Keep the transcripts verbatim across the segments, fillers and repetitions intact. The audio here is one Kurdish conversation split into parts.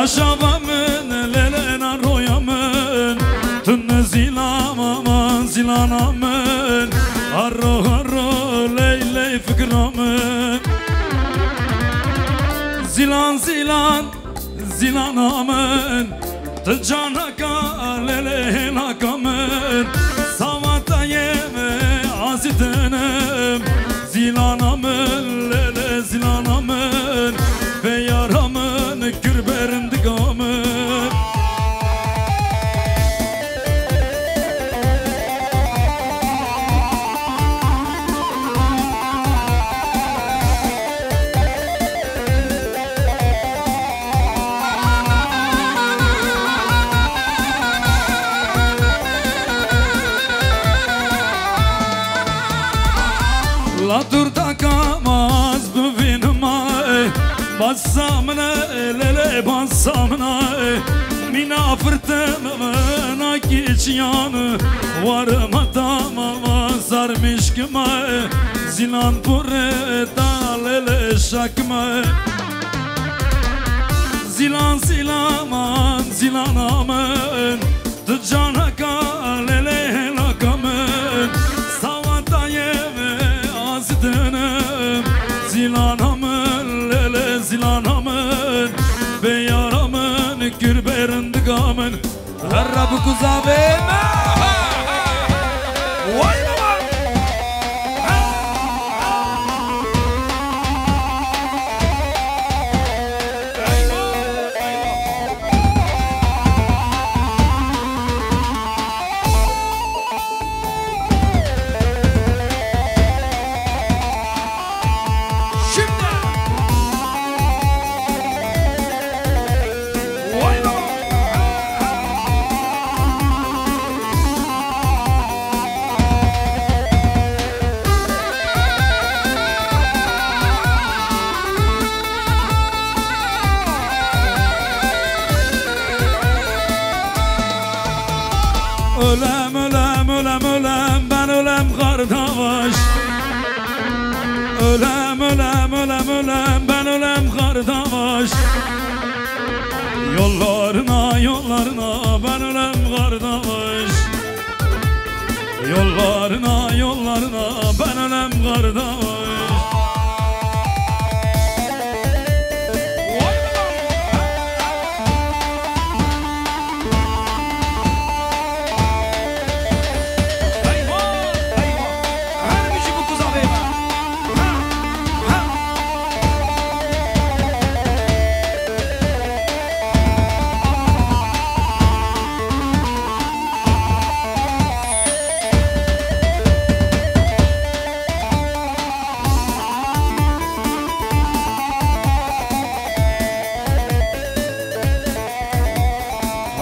Aşava min, lê lê nan roya min. Tun zîlan, aman zîlana min. Harro harro, ley ley fikra min. Zîlan zîlan, zîlana min. Tu canaka, lê lê hêlaka min. Sawatayê min, azî dinim. Zîlana min, lê lê zîlana min, vê yara min kir berindiga min. La dur da kamaz bivînima, basa min e, lê lê basa min e. Mîna firtim min a kîçiyan, warima tamama zarmîşkima, zîlan pure ta lê lê şakima. Zîlan zîlaman zîlana min, tu canaka lê lê hêlaka min. Sawatayê min azî dinim. Zîlana min, lê lê zîlana min, vê yara min kir berindiga min. Herre bi kuzavê me. Way baba. Ölem, ölem, ölem, ölem, ben ölem kardeş. Ölem, ölem, ölem, ölem, ben ölem kardeş. Yollarına, yollarına, ben ölem kardeş. Yollarına, yollarına, ben ölem kardeş.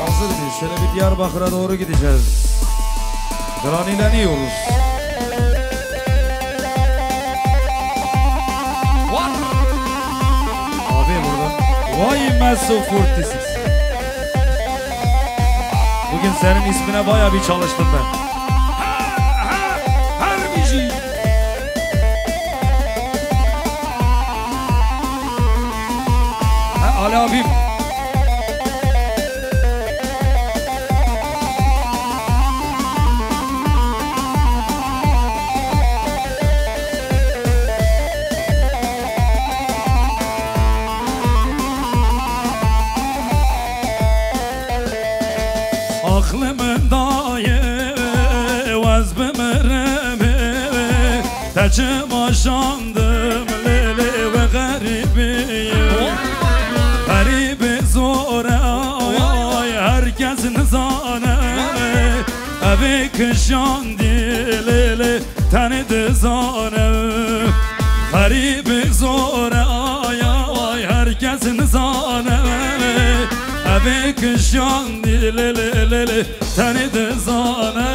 Hazır mıyız? Şöyle bir Diyarbakır'a doğru gideceğiz. Granileniyoruz. Abi burada. Vay Meso forty six. Bugün senin ismine baya bir çalıştım ben. Her bir şey. Ha, Ali abim. Aklımın dayı, vaz bimirim. Te çima şandim lê lê ve xerîbî. Xerîbî zor e, ay, ay, herkes nizane. Evê kişandî lê lê tenê dizane. Xerîbî zor e, ay, ay, herkes nizane. Evê kişandî lê lê lê lê tenê dizane.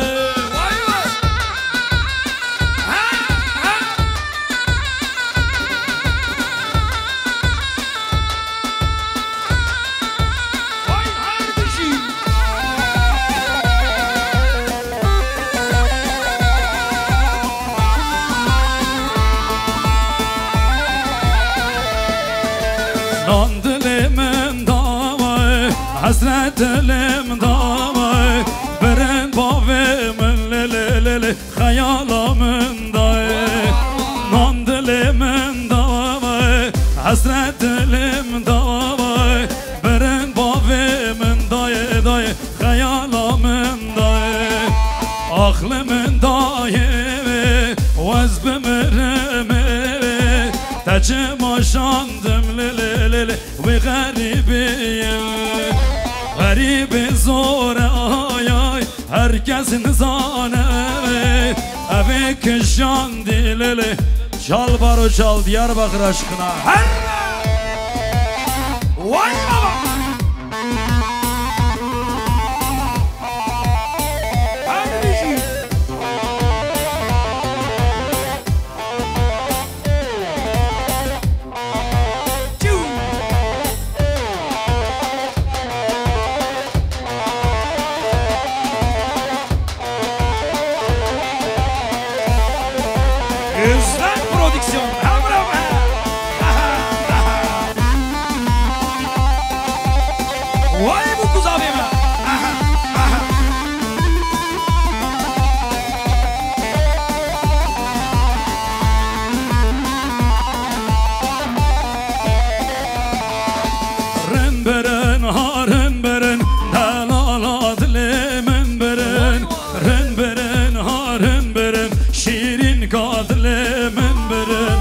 Nan dilê min dawa Hesret dilim daway, birin bavê min lê lê lê lê, xeyala min dayê. Nan dilê min daway, hesret dilim daway, birin bavê min dayê dayê, xeyala min dayê. Axlê min dayê wê, wez bimirim ê wê, te çima şandim lê lê lê lê. Wê xerîbiyê xerîbê zor e, ay, ay, her kes nizane. Ev ê kişandî lê lê. Çal baro çal, Diyarbakır aşkına. Her! Vay baba! Her bir şey. Özlem Prodüksiyon. Ha, bravo. Aha, aha. Vay bu kuzavime. Aha, aha. Rin birin, ha rin birin, delala dilê min birin. Rin birin, ha rin birin, şîrîn ka dilê min birin.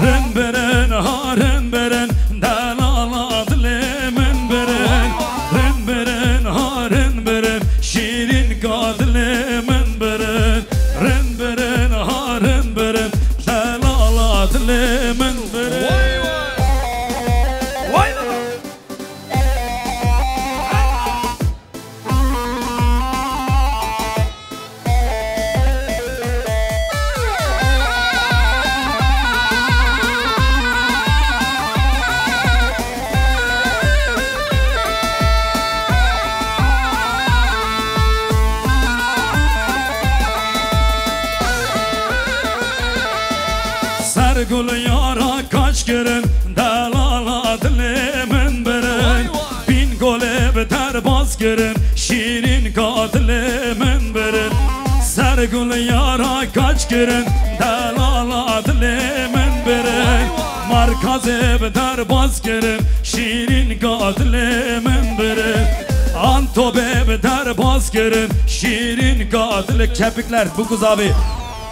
Rin birin, ha rin birin, delala dilê min birin. Rin birin, ha rin birin, şîrîn ka dilê min birin. Rin birin, ha rin birin, delala dilê min birin. Vay vay. Vay vay. Ser gul yara kaç kirin, delala dilê min birin. Vay vay. Bin golê bi derbas kirin, şîrîn ka dilê min birin. Ser gul yara kaç kirin, delala dilê min birin. Vay vay. Markazê bi derbas kirin, şîrîn ka dilê min birin. Antobê bi derbas kirin, şîrîn ka dilê. Kepikler, bu kuzavî.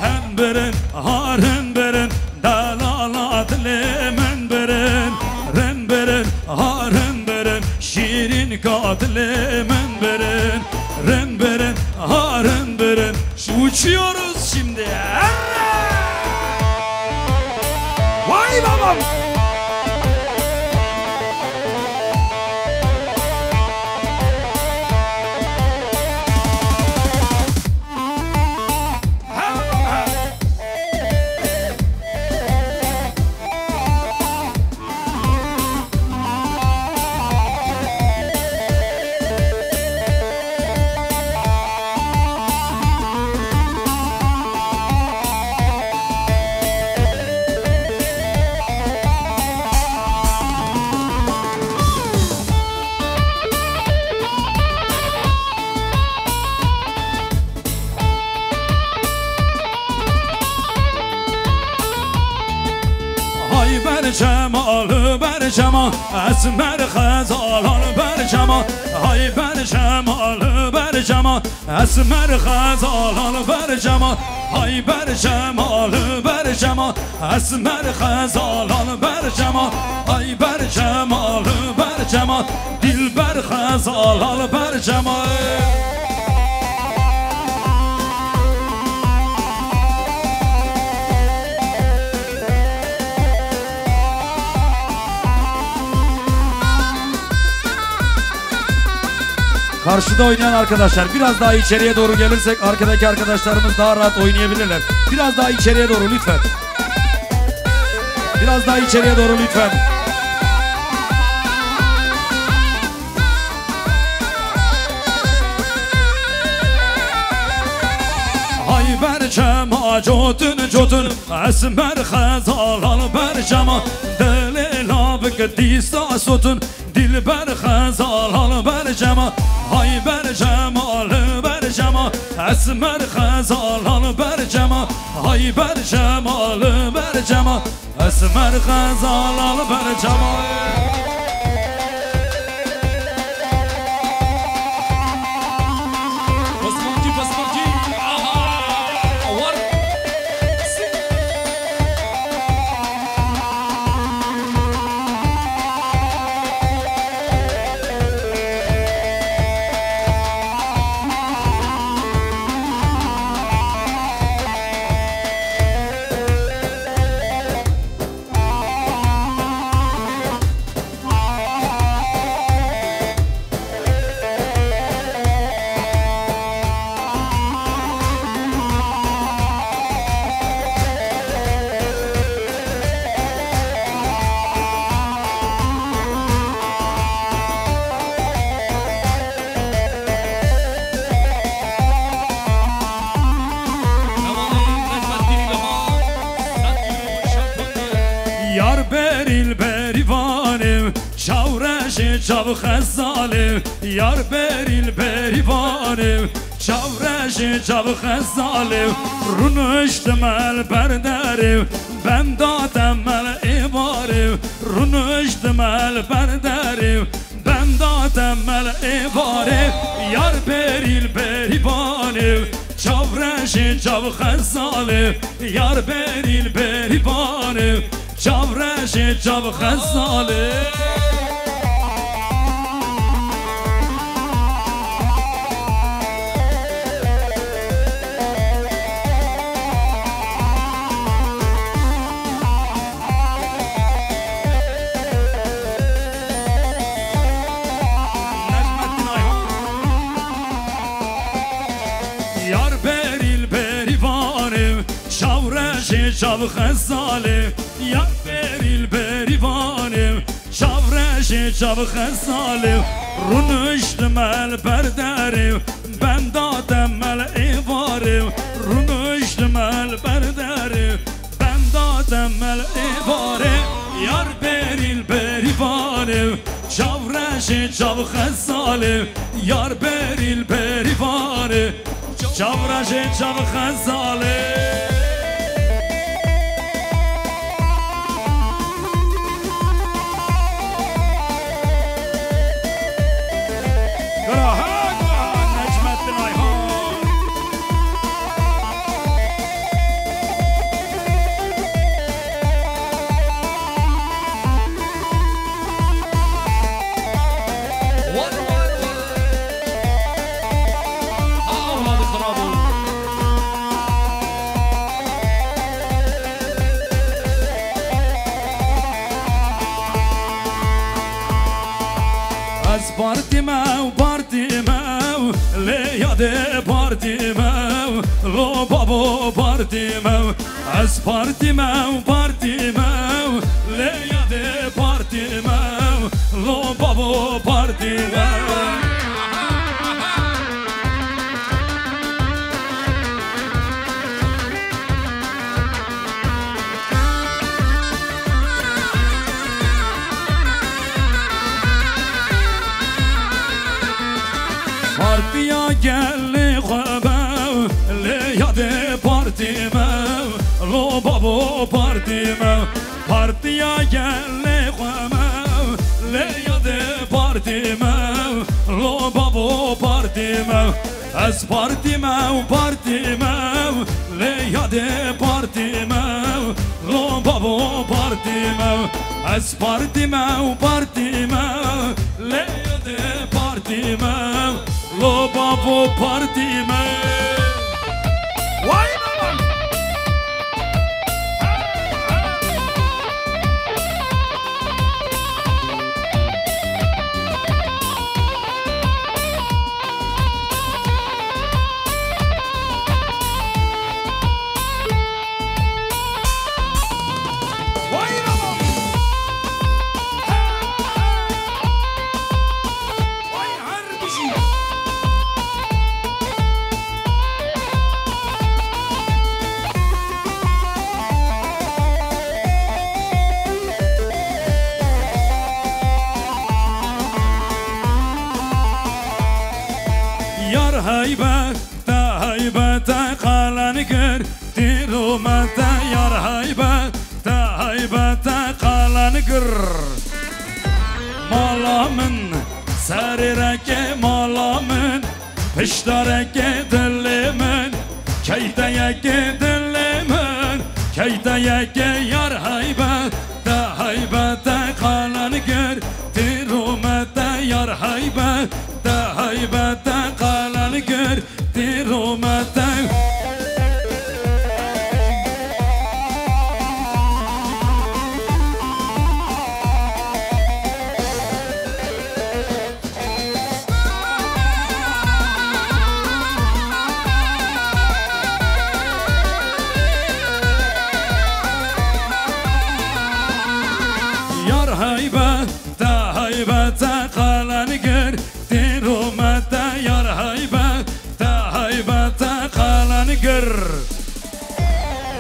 Hem birin, ha rin birin, delala dilê min birin. Rin birin, ha rin birin, şîrîn ka dilê min birin. Rin birin, ha rin birin. Uçuyoruz şimdi. Vay babam. Hay berçema, al berçema, esmer xezalan berçema. Hay berçema, al berçema, esmer xezalan berçema. Hay berçema, al berçema, esmer xezalan berçema. Ay berçema, al berçema, dilber xezal al berçema. Karşıda oynayan arkadaşlar, biraz daha içeriye doğru gelirsek arkadaki arkadaşlarımız daha rahat oynayabilirler. Biraz daha içeriye doğru lütfen. Biraz daha içeriye doğru lütfen. Hay berçema cotun cotun, esmer xezal al berçema, dilê labik dîsa sotun, dilber xezal al berçema. Cema, hay ber Cemal, ber Cema, Esmer Xezal al ber Cema, hay ber Cemal, ber Cema, Esmer Xezal al ber Cema. Paspartî, paspartî. Aha! War. Yar berî li berîvanê, çaw reşê çav xezalê, yar berî li berîvanê, çav reşê çav xezalê, rûniştime li ber derê, benda te me li êvarê, rûniştime li ber derê, benda te me li êvarê, yar berî li berîvanê, çav reşê çav xezalê, yar berî li berîvanê, çav reşê çav xezalê. Necmettin Ayhan. Yar berî li berîvanê, çaw reşê çav xezalê. Yar berî li berîvanê, çav reşê çav xezalê. Rûniştime li ber derê, benda te me li êvarê. Rûniştime li ber derê, benda te me li êvarê, yar berî li berîvanê, çav reşê çav xezalê, yar berî li berîvanê, çav reşê çav xezalê. Gura ha, gura ha, Necmettin Ayhan. Ez partî me û partî me û lê yadê partî me û lo bavo partî me û ez partî me û partî me û lê yadê partî me û lo bavo partî me. Partiya gelê xwe be, lê yadê partî me, lo bavo partî me. Partiya gelê xwe me, lê yadê partî me, lo bavo partî me. Ez partî me û partî me û lê yadê partî me û lo bavo partî me û ez partî me û partî me û lê yadê partî me û lo bavo partî me. Way baba! Heybet, te heybete qelen kir, tîr û me te yar heybet, te heybete qelen kir. Mala min, serêrekê mala min, piştarekê dilê min, keyteyekê dilê min, keyteyekê yar heybet, te heybete qelen kir, tîr û me te yar heybet, te heybete qelen kir, tîr û me te. Yar heybet, te heybete qelen kir, tîr û me te yar heybet, te heybete qelen kir.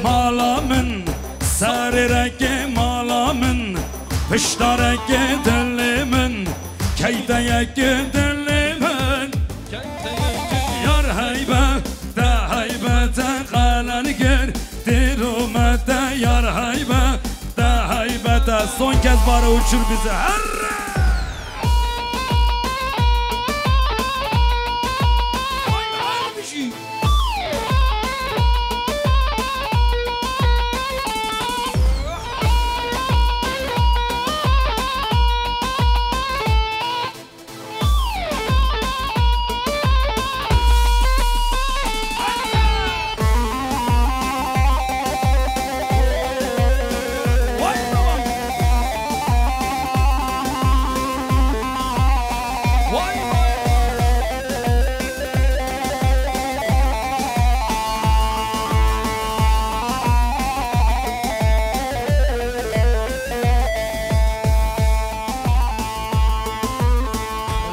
Mala min, serêrekê mala min, piştarekê dilê min, keyteyekê dilê min. Yar heybet, te heybete qelen kir, tîr û me te yar heybet, te heybete. Son kez bare uçur bizi. Herre!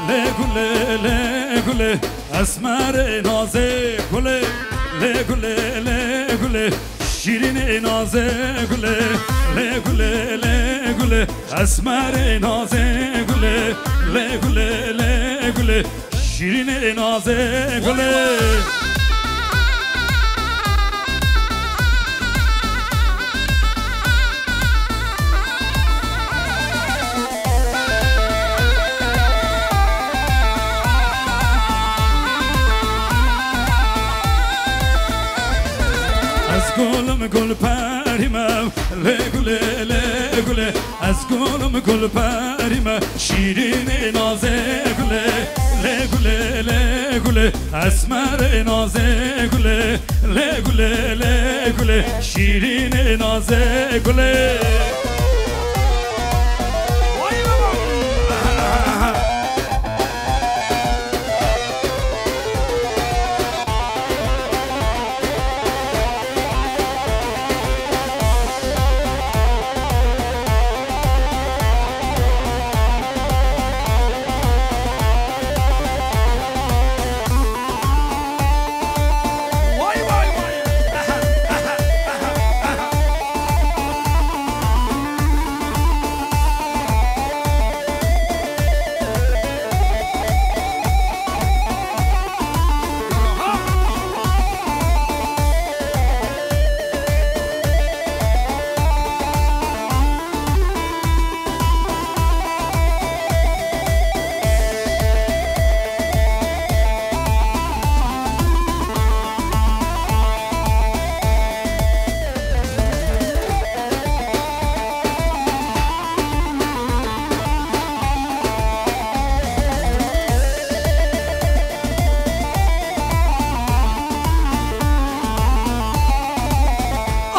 Lê gulê, lê gulê, esmerê nazê gulê. Lê gulê, lê gulê, şîrînê nazê gulê. Lê gulê, lê gulê, esmerê nazê gulê. Lê gulê, lê gulê, şîrînê nazê gulê. Ez gul im, gulperî me, lê gulê, lê gulê. Ez gul im, gulperî me, şîrînê nazê gulê. Lê gulê, lê gulê, esmerê nazê gulê. Lê gulê, lê gulê, şîrînê nazê gulê.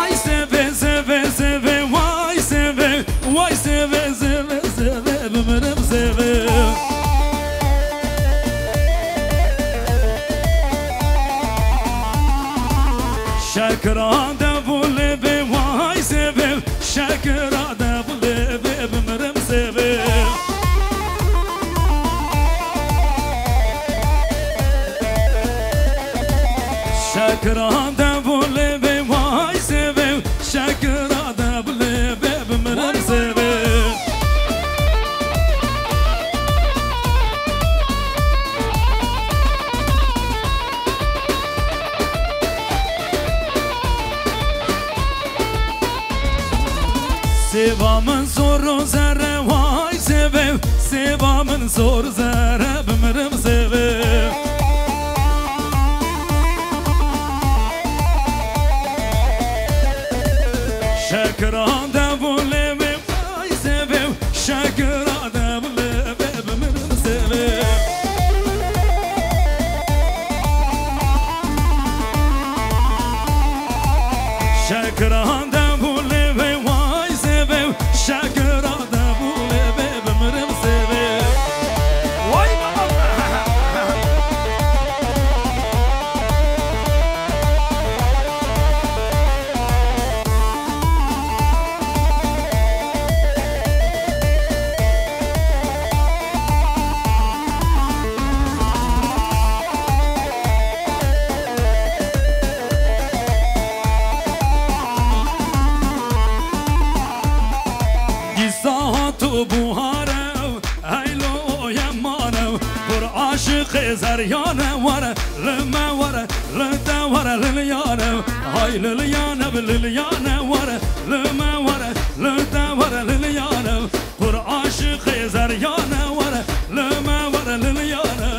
Ay seve, seve, seve, vay seve, vay seve, seve, seve, bimirim seve. Şekira de vule be, vay seve, şekira de vule be, bimirim seve. Şekira de vule be, vay seve, şekira de vule be, bimirim seve. Sêva min zor û zere, way sêvê, sêva min zor zere, bimirim sêvê. Şekira devûlê wê, way sêvê, şekira devûlê wê, bimirim sêvê. Şekira devûlê wê, way sêvê, şekira devûlê wê, bimirim sêvê. Way baba! Dîsa hat û buhar e, heylo ye mane, qur aşiqê zeryan e, were li me were, li te were, lilyan e, hay lilyan e, lilyan e, were li me were, li te were, lilyan e. Qur aşiqê zeryan e, were li me were, lilyan e.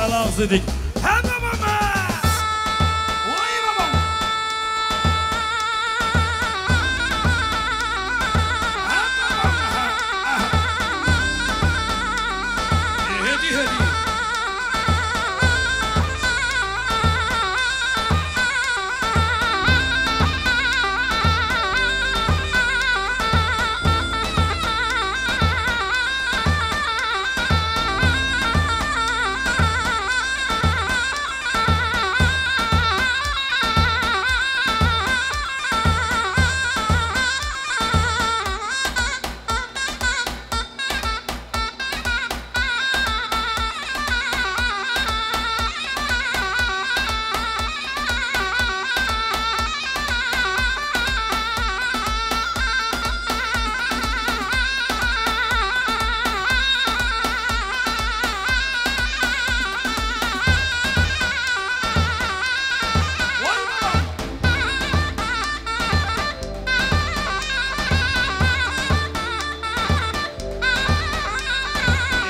Ela Zidik. He baba me! Vay baba! Hêdî, hêdî.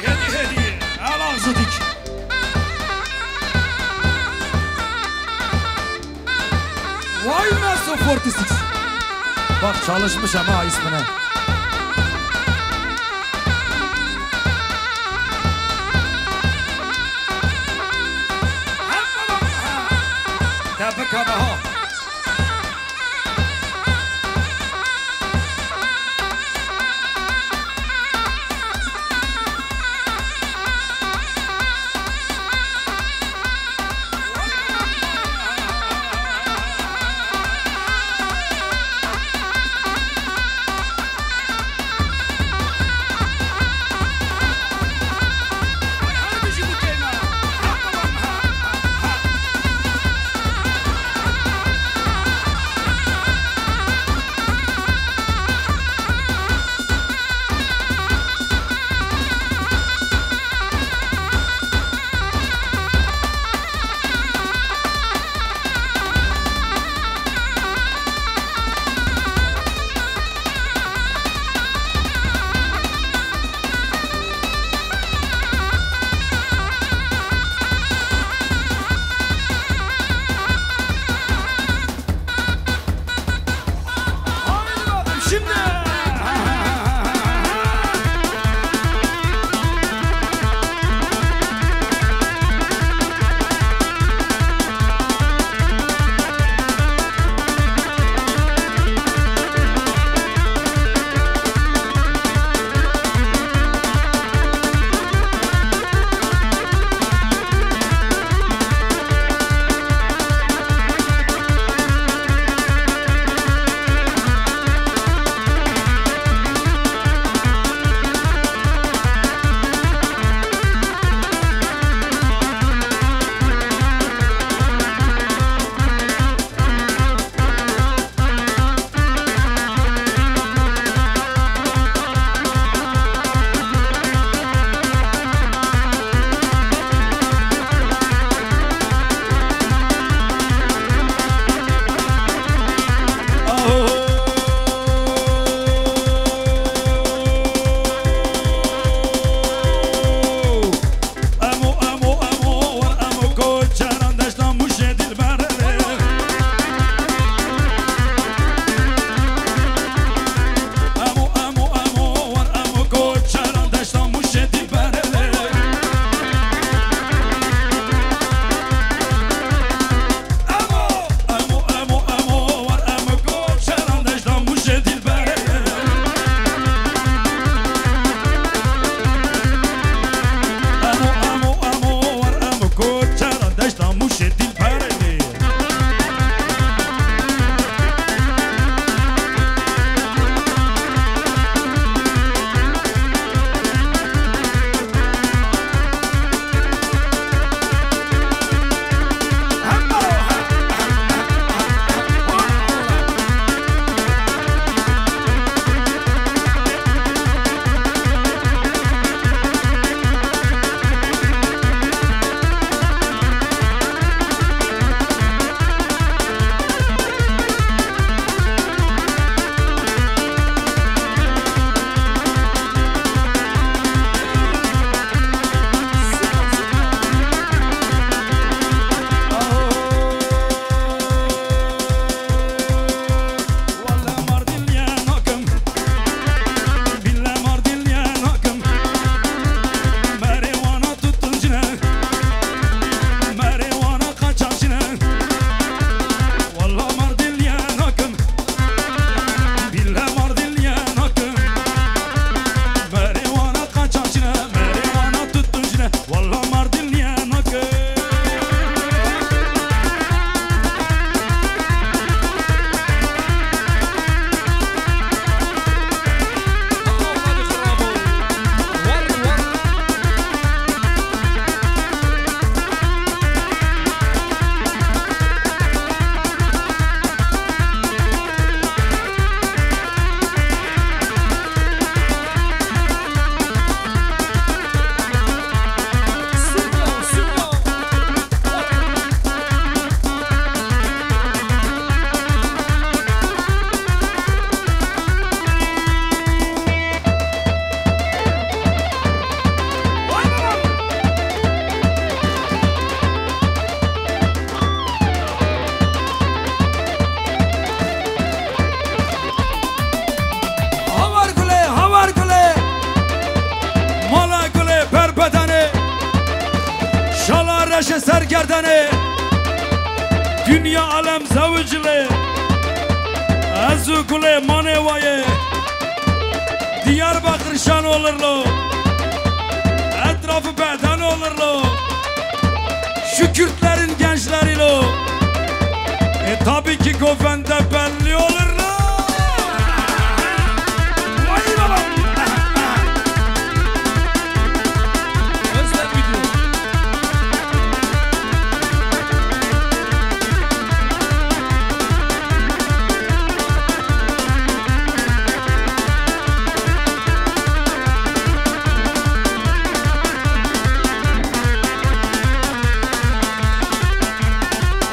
Hêdî, hêdî. Ela Zidik. Vay Meso forty six. Bak çalışmış ama ismine. Tebrik ama ha. Sergerdenê, dünya alem zewicilê, ez û gulê manê wayê, Diyarbakır şen olurlo, etrafı beden olurlo, şu Kürtlerin gençlerilo, e, tabii ki govende belli olurlo. Vay baba. Özlem video.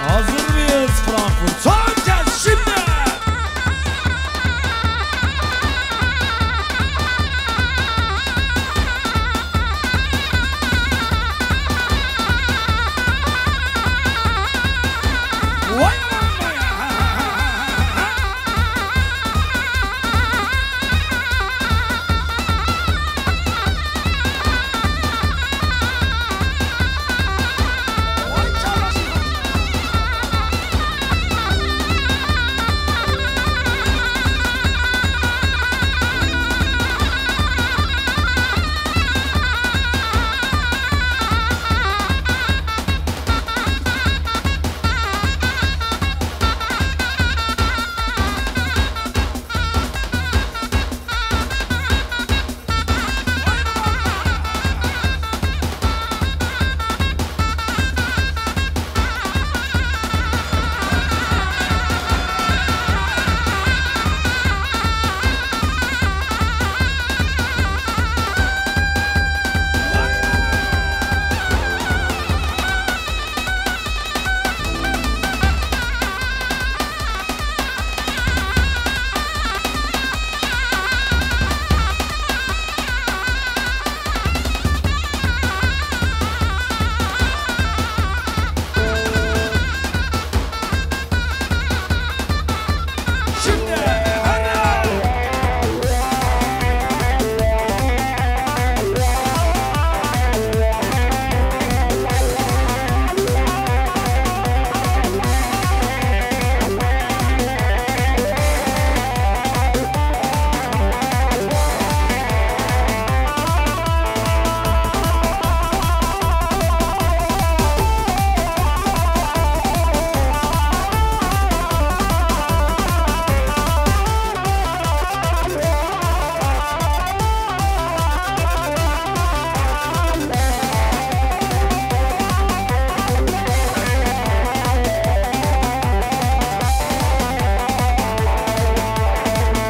Hazır mıyız Frankfurt? Son kez şimdi.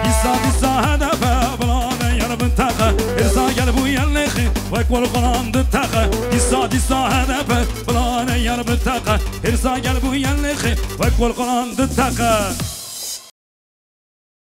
Dîsa, dîsa H D P bila veyar biteqe, hêrsa gel bûye lêxê, wek wolqanan diteqe. Dîsa, dîsa H D P bila veyar biteqe, hêrsa gel bûye lêxê, wek wolqanan diteqe.